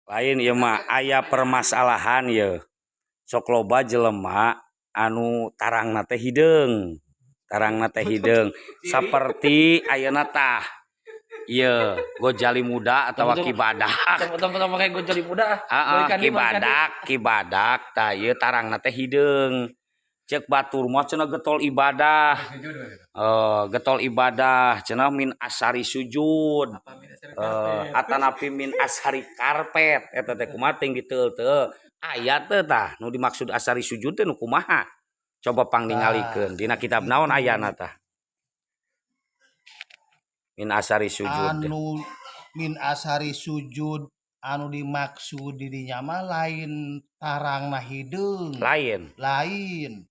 Lain ieu mah, aya permasalahan ieu. Sok loba jelema anu tarangna teh hideung. Tarangna teh hideung. Saperti ayeuna tah. Ieu Gojali muda atawa Ki Badak. Tong pakai Gojali muda. Heeh, Ki Badak, Ki Badak tah ieu tarangna teh hideung. Cek batur mah cenah getol ibadah. Getol ibadah cenah min asari sujud. Atanapi min asari karpet eta teh kumaha ting diteul-teul. Aya teu tah nu dimaksud asari sujud teh nu kumaha? Coba pangningalikeun dina kitab naon ayana tah? Min asari sujud. Anu min asari sujud anu dimaksud di dinya mah lain tarangna hideung. Lain. Lain.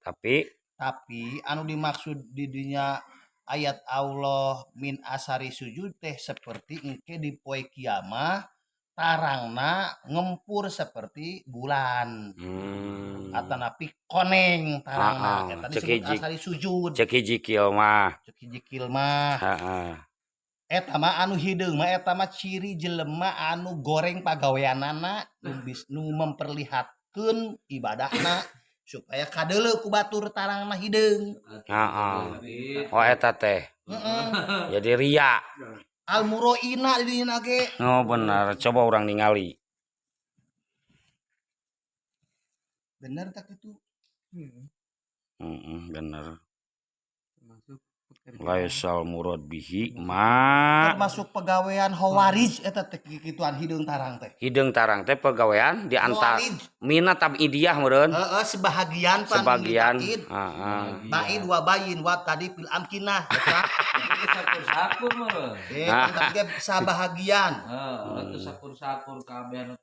Tapi anu dimaksud di dinya ayat Allah min asari sujud teh seperti engke di poe kiamah tarangna ngempur seperti bulan. Atanapi koneng tarangna eta Cek disebut hiji. Asari sujud. Cek hiji kieu mah. Cek hiji kieu mah. Eta mah anu hideung mah eta mah ciri jelema anu goreng pagaweanana nu memperlihatkeun ibadahna supaya kadeuleu ku batur tarangna hideung. Heeh. Oh, eta teh. Heeh. Jadi ria. Al muroina di dinya ge. Oh bener, coba urang ningali. Bener tak itu? Heeh, bener. Termasuk pekerjaan. Laisal murad bihi ma Termasuk pegawean Khawarij eta teh kikituan hideung tarang teh. Hideung tarang teh pegawean di antara Khawarij. Mina tabidiyah meureun. Heeh, sebahagian pan Sebagian. Ta'id. Heeh. Ba'id wa bayin wa tadi fil amkinah eta. Sakur-sakur meureun. Eh, tapi ge sabahagian. Heeh, sakur-sakur kabeh anu.